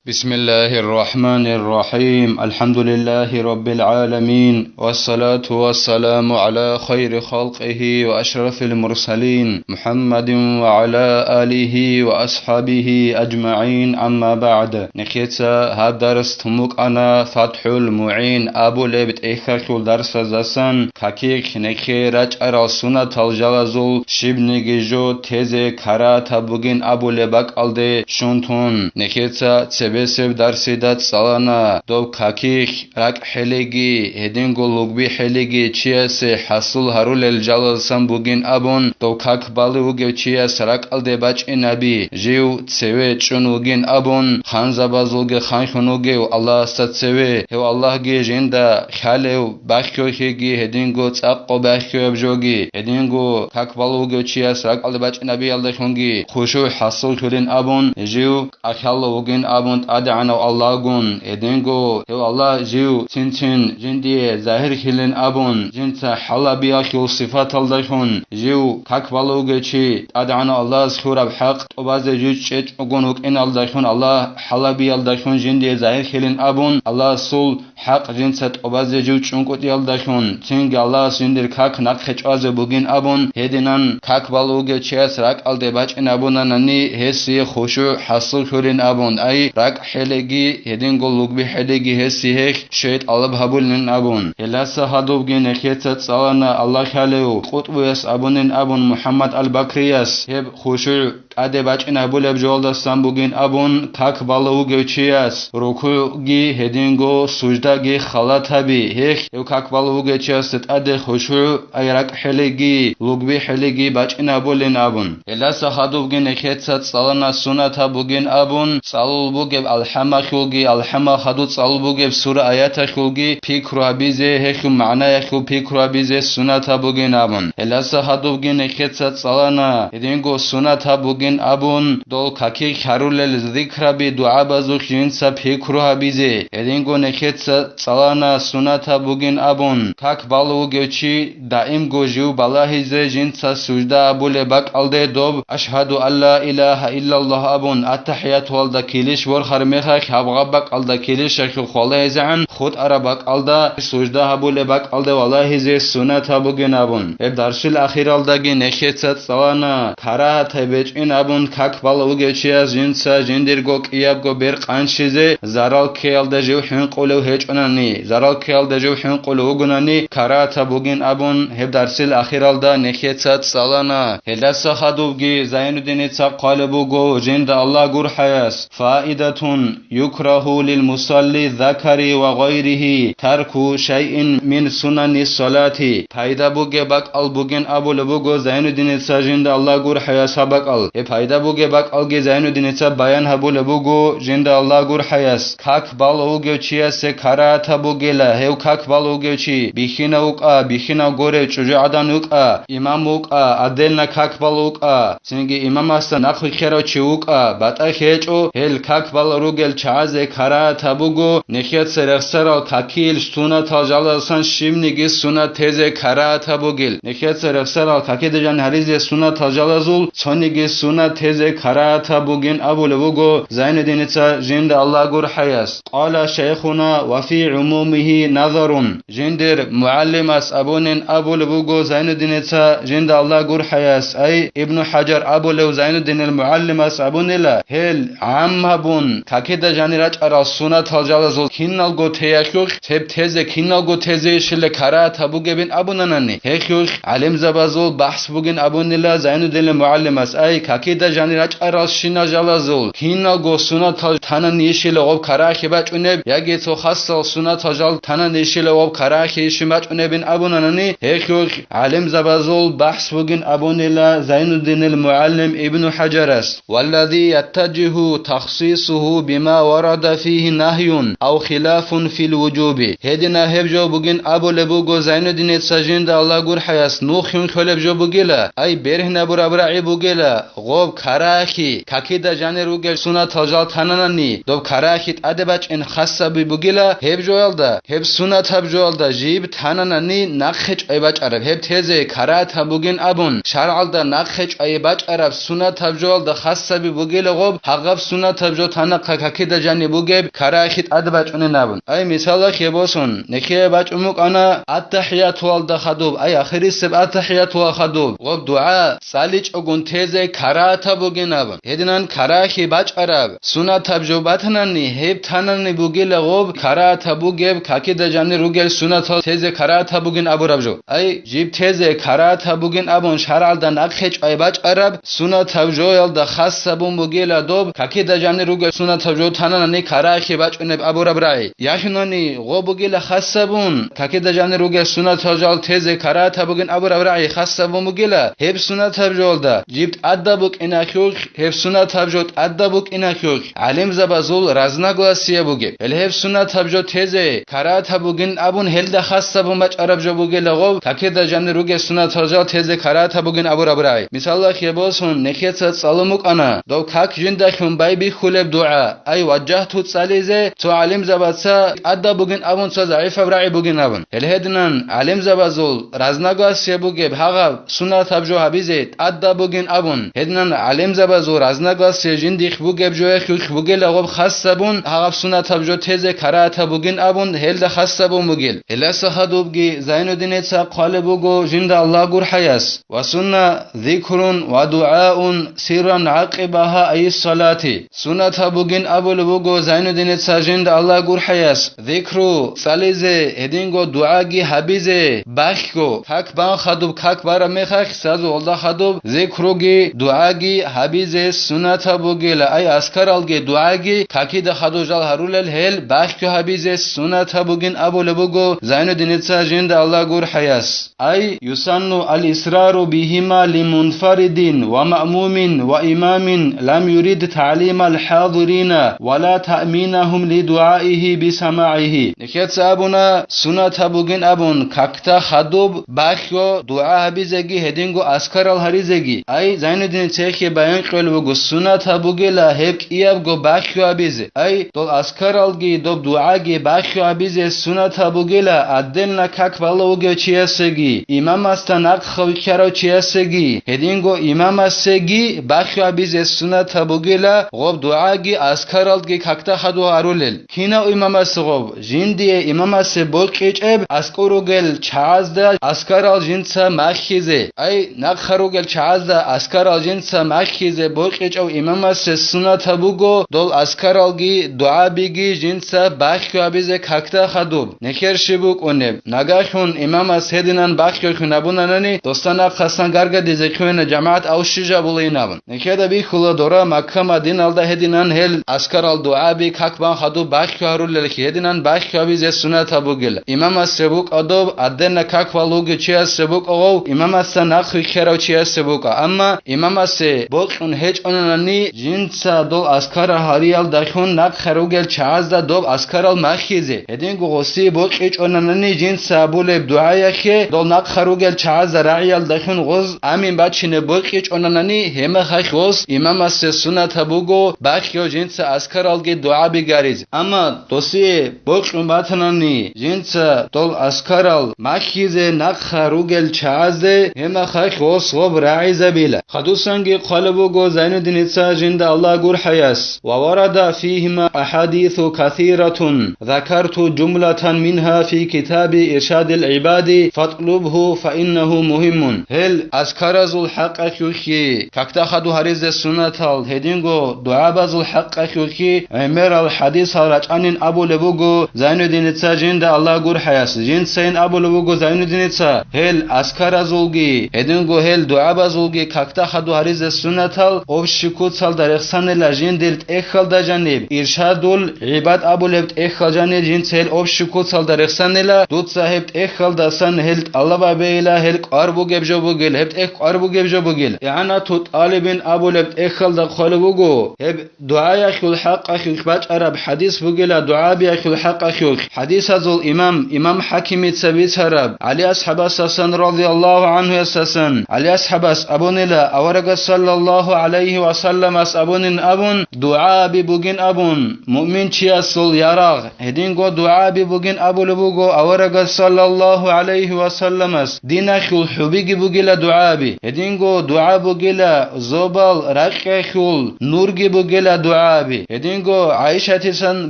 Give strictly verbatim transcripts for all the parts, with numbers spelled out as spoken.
بسم الله الرحمن الرحيم. الحمد لله رب العالمين. والصلاة والسلام على خير خلقه وأشرف المرسلين محمد وعلى آله وأصحابه أجمعين. أما بعد. Нехеца гьаб дарс тумукъана ФатхӀул МугӀин абулеб тӀехьалъул дарсаздасан, какихъ нехее рачӀарал сунатал жалазул щибниги жо тезе карагьатаб бугин абулеб бакӀалде щун тун, нехеца цебесеб дарсида цӀалана, доб какихъ ракӀ хӀелиги, гьединго лугби хӀелиги чиясе хӀасул гьарулел жалазасан бугин абун, доб как балев вугев чияс ракӀалде бачӀинаби, жив цеве чӀун вугин абун, ханзабазулги ханлъун вугев Аллагьасда цеве, гьев Аллагьги жинда хьалев бахьулъиги, гьединго цӀакъго бахьуяб жоги, гьединго как балев вугев чияс ракӀалде бачӀинабиялдалъунги хушугӀ хӀасуллъулин абун, жив кӀалъалев вугин абун ТӀадегӀанав Аллагьгун, гьединго гьев Аллагь жив цин-цин жиндие загьирлъилин абун, жинца хӀалабиялъул сифаталдалъун жив как балев вугев чи ТӀадегӀанав Аллагьас лъураб хӀакъ тӀубазе жив чӀечӀогун вукӀиналдалъун, Аллагь хӀалабиялдалъун жиндие загьирлъилин абун, Аллагьасул хӀакъ жинца тӀубазе жив чӀункӀутӀиялдалъун, цинги Аллагьас жиндир как нахъе чӀвазе бугин абун, гьединан как балев вугев чияс ракӀалде бачӀинабунанани, гьесие хушугӀ хӀасуллъулин абун, ай ракӀ хӀелиги, гьединго лугби хӀелиги гьесие гьелъ щвей тӀалаб гьабулин абун. Гьелдаса гьадубги нехеца цӀалана Аллагь хьалев къутӀбуяс абунин абун МухӀаммад ал-Бакрияс, гьеб хушугӀ тӀаде бачӀин гьабулеб жоялдасан бугин абун, как балев вугев чияс рукугӀги гьединго суждаги халатаби, гьелъ гьев как балев вугев чиясда тӀаде хушугӀ, ай ракӀ хӀелиги, лугби хӀелиги бачӀин гьабулин абун. Гьелдаса гьадубги нехеца цӀалана сунатаб бугин абун, цӀалул бугеб алхӀамалъулги, алхӀамал хадуб цӀалул бугеб сура-аяталъулги пикру гьабизе, гьелъул магӀнаялъул пикру гьабизе сунатаб бугин абун. Гьелдаса гьадубги нехеца цӀалана, гьединго сунатаб бугин абун, дол какихъ гьарулел зикраби, дугӀабазулъ жинца пикру гьабизе, гьединго нехеца цӀалана сунатаб бугин абун, как балев вугев чи даимго жив балагьизе жинца сужда абулеб бакӀалде доб «Ашгьаду ан ла илагьа иллаллагь» абун, аттахӀиятуялда килищ борхар мехалъ, гьаб гъаб бакӀалда килищалъухъ валагьизегӀан хутӀараб бакӀалда, сужда гьабулеб бакӀалде валагьизе сунатаб бугин абун. Гьеб дарсил ахиралдаги нехеца цӀалана, карагьатаб гьечӀин абун, как балев вугев чияс жинца жиндирго кӀиябго бер къанщизе, зарал ккеялда жив хӀинкъулев гьечӀонани, зарал ккеялда жив хӀинкъулев вугонани, карагьатаб бугин абун, гьеб дарсил ахиралда нехеца цӀалана. Гьелдаса хадубги Зайнуддиница хъвалеб буго жинда Аллагь гурхӀаяс: «Фаидатун, юкрагьу лил мусалли закари ва гъайригьи тарку шайин мин сунани салати». Пайда бугеб бакӀал бугин абулеб буго Зайнуддиница жинда Аллагь гурхӀаяс гьаб бакӀал. Гьеб пайда бугеб бакӀалги Зайнуддиница баян гьабулеб буго жинда Аллагь гурхӀаяс. Как балев вугев чиясе карагьатаб бугила, гьев как балев вугев чи, бихьинав вукӀа, бихьинав гурев чӀужугӀадан вукӀа, имам вукӀа, отдельно как балев вукӀа, цинги имамасда нахъ вихьарав чи вукӀа, батӀа хьечӀо, гьел как балел ругел чагӀазе карагьатаб буго, нехеца рехсарал какил сунатал жалазасан щибниги сунат тезе карагьатаб бугел. Нехеца рехсарал какида жан гьаризе сунатал жалазул цониги сунат тезе карагьатаб бугин абулеб буго Зайнуддиница жинда Аллагь гурхӀаяс. Къала шайхуна ва фи гӀумумигьи назарун. Жиндир мугӀалимас абунин абулеб буго Зайнуддиница жинда Аллагь гурхӀаяс, ай, Ибну ХӀажар абулев Зайнуддинил мугӀалимас абунила, гьел гӀам гьабун, какида жанир рачӀарал сунатал жалазул киналго теялъулъ, цеб тезе киналго тезейищила карагьатаб бугебин абунанани, гьелъулъ гӀалимзабазул бахӀс бугин абунила Зайнуддинил мугӀалимас, ай, какида жанир рачӀарал щинал жалазул киналго сунатал тананищила гъоб карагьахъе бачӀунеб, яги цо хасал сунатал жал тананищила гъоб карагьахъе ишин бачӀунебин абунанани, гьелъулъ гӀалимзабазул бахӀс бугин абунила Зайнуддинил мугӀалим Ибну ХӀажарас. Валлази яттажигьу тахсисугьу бима варада фигьи нагьюн ав хилафун фил вужуби. Гьедина гьеб жо бугин абулеб буго Зайнуддиница жинда Аллагь гурхӀаяс нухюн кколеб жо бугила, ай, бергьинабураб рагӀи бугила, гъоб карагьахъе, какида жанир ругел сунатал жал тананани, доб карагьахъе тӀаде бачӀин хасаби бугила, гьеб жоялда, гьеб сунатаб жоялда жиб тананани нахъе чӀвай бачӀараб, гьеб тезе карагьатаб бугин абун, шаргӀалда нахъе чӀвай бачӀараб сунатаб жоялда хасаби бугила гъоб, гьагъаб сунатаб жо тана нахъа какида жаниб бугеб карагьахъи тӀад бачӀунин абун. Ай, мисалалъе босун, нехие бачӀун букӀана аттахӀиятуялда хадуб, ай, ахирисеб аттахӀиятуялда хадуб, гъоб дугӀа цӀаличӀогун тезе карагьатаб бугин абун. Гьединан карагьахъи бачӀараб сунатаб жо батанани, гьеб танани бугила гъоб карагьатаб бугеб, какида жанир ругел сунатал тезе карагьатаб бугин абураб жо. Ай, жиб тезе карагьатаб бугин абун шаргӀалда нахъе чӀвай бачӀараб сунатаб жоялда хас гьабун бугила доб, какида жанир ругел сунатаб жо тананани карагьахъи бачӀунеб абураб рагӀи. Яхинани гъо бугила хас гьабун, какида жанир ругел сунатал жал тезе карагьатаб бугин абураб рагӀи хас гьабун бугила, гьеб сунатаб жоялда жиб тӀадаб букӀиналъулъ, гьеб сунатаб жо тӀадаб букӀиналъулъ гӀалимзабазул разногласие бугеб. Гьел гьеб сунатаб жо тезе карагьатаб бугин абун гьелда хас гьабун бачӀараб жо бугила гъоб, какида жанир ругел сунатал жал тезе карагьатаб бугин абураб рагӀи. Мисалалъе босун, нехеца цӀалун букӀана доб как жиндалъун байбихьулеб дугӀа, ай, ваджагьту цӀализе цо гӀалимзабаца тӀадаб бугин абун цо загӀипаб рагӀи бугин абун. Гьел гьединан гӀалимзабазул разногласие бугеб гьагъаб сунатаб жо гьабизе тӀадаб бугин абун, гьединан гӀалимзабазул разногласие жиндихъ бугеб жоялъулъ бугила гъоб хас гьабун гьагъаб сунатаб жо тезе карагьатаб бугин абун, гьелда хас гьабун бугел. Гьелдаса хадубги Зайнуддиница хъвалеб буго жинда Аллагь гурхӀаяс: «Ва сунна зикрун ва дугӀаун сирран гӀакъибаха айиссалати». Сунатаб бугин абулеб буго Зайнуддиница жинда Аллагь гурхӀаяс, зикру цӀализе, гьединго дугӀаги гьабизе, бахго, как бан хадуб как бараб мехалъ, сазулда хадуб зикруги дугӀаги гьабизе сунатаб бугила, ай, аскаралги дугӀаги какида хадуб жал гьарулел гьел бахго гьабизе сунатаб бугин абулеб буго Зайнуддиница жинда Аллагь гурхӀаяс. Ай, юсанну ал-исрару бигьима лимунфаридин ва маъмумин ва имамин лам юрид тагӀлимал хӀадирина ва ла таъминахум лидугӀаихи бисамагӀихи. Нехеца абуна, сунатаб бугин абун, какда хадуб бахго дугӀа гьабизеги гьединго аскарал гьаризеги. Ай, Зайнуддин цехе баян кьолеб буго, сунатаб бугила гьеб кӀиябго бахго гьабизе. Ай, дол аскаралги доб дугӀаги бахго гьабизе сунатаб бугила, отдельно как балев вугев чиясеги, имамасда нахъа вихьарав чиясеги, гьединго имамасеги бахго гьабизе сунатаб бугила гъоб дугӀаги аскаралги какда хадуб гьарулел. Кинав имамас гъоб? Жиндие имамасе бокьичӀеб аскӀор ругел чагӀазда аскарал жинца махьизе. Ай, нахъа ругел чагӀазда аскарал жинца махьизе бокьичӀав имамасе сунатаб буго дол аскаралги дугӀабиги жинца бахго гьабизе какда хадуб. Нехер щиб букӀунеб? Нагагьлъун имамас гьединан бахгояхъин абунанани, досда нахъасан гаргадизе кквена жамагӀат ав щи жабулин абун. Нехеда бихьула дора Макка-Мадиналда гьединан гьел аскарал дугӀаби как бан хадуб бахго гьарулелхъи, гьединан бахго гьабизе сунатаб бугила. Имамасе букӀа доб, отдельно как балев вугев чиясе букӀа гъов, имамасда нахъ вихьарав чиясе букӀа. Амма имамасе бокьун гьечӀонанани, жинца дол аскарал гьариялдалъун нахъа ругел чагӀазда доб аскарал махьизе. Гьединго гъосие бокьичӀонанани жинца абулеб дугӀаялъе, дол нахъа ругел чагӀазда рагӀиялдалъун гъоз амин бачине бокьичӀонанани, гьеб мехалъ гъос имамасе сунатаб буго бахго жинца аскаралги дугӀаби гьаризе. Амма досие бокьун батанани жинца дол аскарал махьизе нахъа ругел чагӀазде, гьеб мехалъ гъос гъоб рагӀизабила. Хадусанги хъвалеб буго Зайнуддиница жинда Аллагь гурхӀаяс: «Ва варада фигьима ахӀадису касиратун, закарту жумлатан мингьа фи китаби Иршадил гӀибади, фатлубгьу, фаиннагьу мугьиммун». Гьел аскаразул хӀакъалъулъги, какда хадуб гьаризе сунатал, гьединго дугӀабазул хӀакъалъулъги гӀемерал хӀадисал рачӀанин абулеб буго Зайнуддиница жинда Аллагь гурхӀаяс. Жинцайин абулеб буго Зайнуддиница, гьел аскаразулги, гьединго гьел дугӀабазулги какда хадуб гьаризе сунатал общий куцалда рехсанила жиндир тӀехьалда жаниб, Иршадул гӀибад абулеб тӀехьал жанир жинца гьел общий куцалда рехсанила, дуца гьеб тӀехьалдасан гьел тӀалаб гьабейила, гьел кӀвар бугеб жо бугел, гьеб тӀехь кӀвар бугеб жо бугел. ИгӀанату тӀалибин абулеб тӀехьалда хъвалеб буго, гьеб дугӀаялъул хӀакъалъулъ бачӀараб хӀадис бугила дугӀабиялъул хӀакъалъулъ. ХӀадисазул имам, имам ХӀакимица бицараб, ГӀали асхӀабасасан радияллагьу гӀанхуясасан, ГӀали асхӀабас абунила, аварагас саллаллагьу гӀалайгьи ва салламас абунин абун, дугӀаби бугин абун, муъминчиясул ярагъ, гьединго дугӀаби бугин абулеб буго аварагас саллаллагьу гӀалайгьи ва салламас, диналъул хӀубиги бугила дугӀаби, гьединго дугӀа бугила зобал ракьалъул нурги бугила дугӀа. аби. Гьединго ГӀайшатисан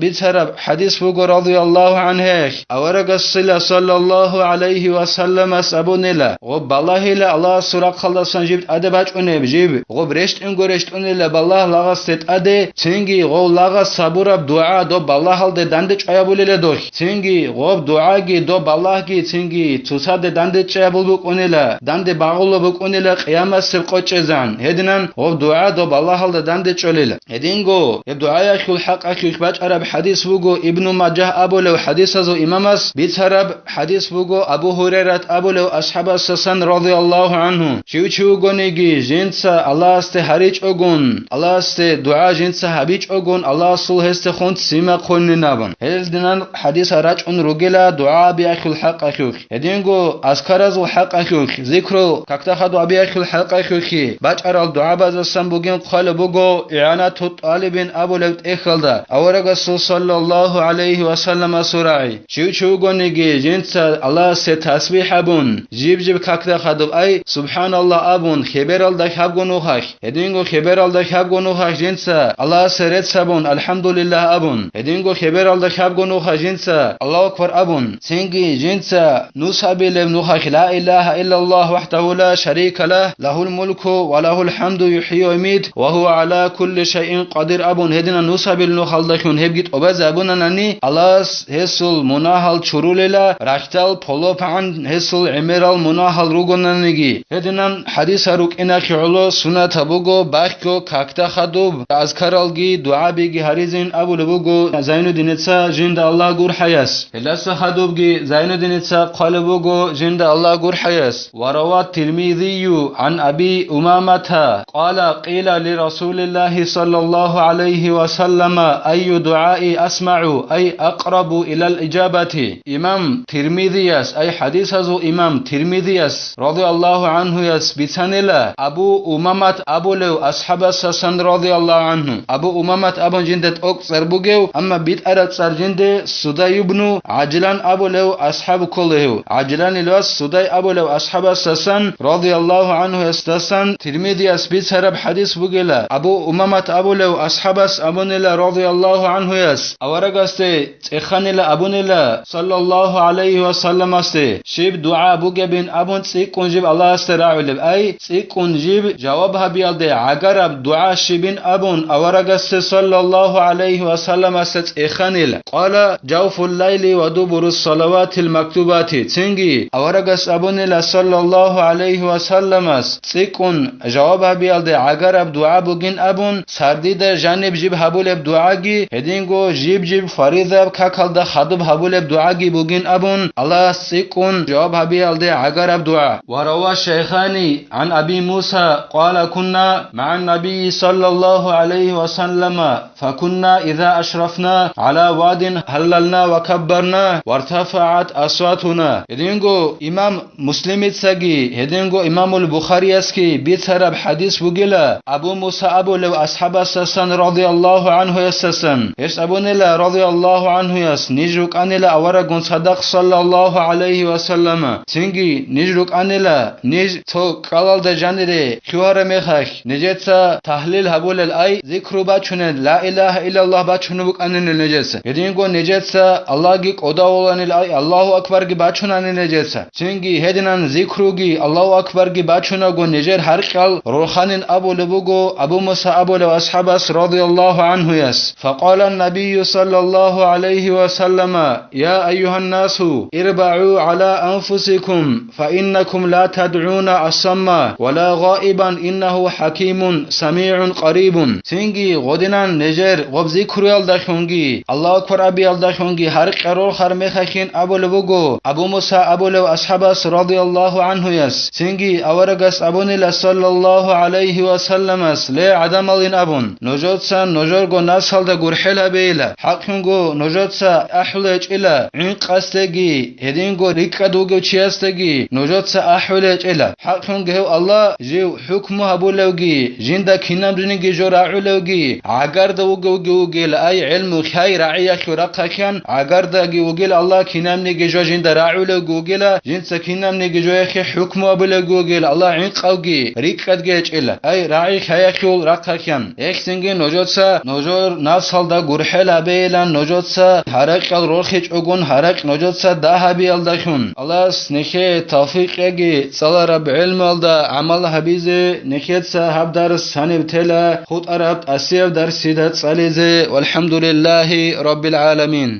бицараб хӀадис буго, радияллагьу гӀангьа, аварагасила саллаллагьу гӀалайгьи ва салламас абунила: «Гъоб балагьила Аллагьасул рахъалдасан жиб тӀаде бачӀунеб, жиб гъоб рещтӀинго рещтӀунила балагь лагъасде тӀаде, цинги гъов лагъас гьабураб дугӀа доб балагьалде данде чӀваябулила дохь». Цинги гъоб дугӀаги доб балагьги цинги цоцазде данде чӀваябул букӀунила, данде багъула букӀунила къиямасеб къо чӀезегӀан. Гьединан гъоб дугӀа доб балагьалда данде чӀолила. Гьединго гьеб дугӀаялъул хӀакъалъулъ бачӀараб хӀадис буго, Ибну Мажагь абулев хӀадисазул имамас бицараб хӀадис буго, Абу Гьурайрат абулев асхӀабасасан радияллагьу гӀангьу: «Щив чи вугониги, жинца Аллагьасде гьаричӀогун, Аллагьасде дугӀа жинца гьабичӀогун, Аллагьасул гьесдехун ццина хъунин», – абун. Гьелдинан хӀадисал рачӀун ругела дугӀа абиялъул хӀакъалъулъ. Гьединго азкаразул хӀакъалъулъ, зикру какда хадуб абиялъул хӀакъалъулъги бачӀарал дугӀабазасан бугин хъвалеб буго ИгӀанату тӀалибин абулеб тӀехьалда, аварагасул саллаллагьу гӀалайгьи ва салламасул рагӀи: «Щив чи вугониги, жинца Аллагьасе тасбихӀ абун, жиб-жиб какда хадуб, ай, субхӀаналлагь абун, хебералда хабго нухалъ, гьединго хебералда хабго нухалъ жинца Аллагьасе рецц абун, алхӀамдулиллагь абун, гьединго хебералда хабго нухалъ жинца Аллагьу акбар абун, цинги жинца нусабилеб нухалъ ла илагьа иллаллагь вахӀдагьу ла шарика лагь, лагьул мулку ва лагьул хӀамду, юхӀйи ва юмит, ва гьува гӀала кулли шайин къадир», – абун, гьединан нусабил нухалдалъун гьебги тӀубазе абунанани, Аллагьас гьесул мунагьал чурулела, рахьдал полопагӀан гьесул гӀемерал мунагьал ругонаниги. Гьединан хӀадисал рукӀинахъе гӀоло суннатаб буго бахго какда хадуб азкаралги дугӀабиги гьаризин абулеб буго Зайнуддиница жинда Аллагь гурхӀаяс. Гьелдаса хадубги Зайнуддиница хъвалеб буго жинда Аллагь гурхӀаяс: «Ва рава Тирмизию гӀан Аби Умамата, къала, къила ли Расулиллагьи саллаллагьу гӀалайгьи ва саллама, айю дугӀаи асмагӀу, ай, акърабу илал ижабати». Имам Тирмизияс, ай, хӀадисазул имам Тирмизияс, радияллагьу гӀангьуяс, бицанила Абу Умамат абулев асхӀабасасан, радияллагьу гӀангьу. Абу Умамат абун жинда тӀокӀ цӀар бугев, амма битӀараб цӀар жинде Судай ибну ГӀажлан абулев асхӀаб ккола гьев. ГӀажланил вас Судай абулев асхӀабасдасан, радияллагьу гӀангьуясдасан, Тирмизияс бицараб хӀадис бугела, Абу Умамат абулев асхӀабас абунила, радияллагьу гӀангьуяс, аварагасде цӀеханила абунила, саллаллагьу гӀалайгьи ва салламасде, щиб дугӀа бугебин абун цӀикӀкӀун жиб Аллагьасде рагӀулеб, ай, цӀикӀкӀун жиб жаваб гьабиялде гӀагараб дугӀа щибин абун аварагасде, саллаллагьу гӀалайгьи ва салламасде, цӀеханила. Къала: «Жавфул лайли ва дубурус салаватил мактубати». Цинги аварагас абунила, саллаллагьу гӀалайгьи ва салламас, цӀикӀкӀун жаваб гьабиялде гӀагараб дугӀа бугин абун, сардида жаниб жиб гьабулеб дугӀаги, гьединго жиб-жиб фаризаб какалда хадуб гьабулеб дугӀаги бугин абун, Аллагьас цӀикӀкӀун жаваб гьабиялде гӀагараб дугӀа. Ва рава шайхани гӀан Аби Муса, къала: «Кунна магӀан набийи саллаллагьу гӀалайгьи ва саллама, факунна иза ашрафна гӀала вадин гьаллална ва каббарна, вартафагӀат асватуна». Гьединго имам Муслимицаги, гьединго имамул Бухариясги бицараб хӀадис бугела, Абу Муса абулев асхӀабасдасан, радияллагьу гӀангьуясдасан. Гьес абунила, радияллагьу гӀангьуяс, ниж рукӀанила авараггун цадахъ, саллаллагьу гӀалайгьи ва саллама. Цинги ниж рукӀанила, ниж цо кӀалалда жанире лъугьараб мехалъ, нижеца тагьлил гьабулел, ай, зикру бачунел, ла илагьа иллаллагь бачунеб букӀанинел нижеца. Гьединго нижеца Аллагьги кӀодавуланил, ай, Аллагьу акбарги бачунани нижеца. Цинги гьединан зикруги Аллагьу акбарги бачунаго нижер гьаркьал рорханин абулеб буго Абу Муса абулев асхӀабас, радияллагьу гӀангьуяс. Факъала набийю саллаллагьу гӀалайгьи ва саллама: «Я айюгьаннасу, ирбагӀу гӀала анфусикум, фаиннакум ла тадгӀуна асамма ва ла гъаибан, иннагьу хӀакимун самигӀун къарибун». Цинги гъодинан нижер гъоб зикруялдалъунги Аллагьу акбар абиялдалъунги гьаркьа рорхар мехалъин абулеб буго Абу Муса абулев асхӀабас, радияллагьу гӀангьуяс. Цинги аварагас абунила, саллаллагьу гӀалайгьи ва салламас: «Ле, гӀадамалин», – абун, «нужеца нужерго наслалда гурхӀел гьабейила. ХӀакълъунго нужеца ахӀулечӀила гӀинкъасдеги, гьединго рикӀкӀад вугев чиясдеги нужеца ахӀулечӀила. ХӀакълъунго гьев Аллагь жив хӀукму гьабулевги, жинда кинабниги жо рагӀулевги гӀагарда вугевги вугел, ай, гӀелму хьай рагӀиялъул рахъалъан гӀагардаги вугел Аллагь кинабниги жо жинда рагӀулевги вугела, жинца кинабниги жояхъе хӀукму гьабулевги вугел Аллагь гӀинкъавги рикӀкӀадги гьечӀела, ай, рагӀи хьаялъул рахъалъан. Гьехсинги Нужеца нужер напсалда гурхӀел гьабейилан, нужеца гьаракьал рорхичӀогун гьаракь нужеца дагьабиялдалъун. Аллагьас нехее тавфикъ яги, цӀалараб гӀелмалда гӀамал гьабизе, нехеца гьаб дарс гьаниб тела хутӀараб тӀасияб дарсида цӀализе. Валхамдулиллагьи раббил гӀаламин.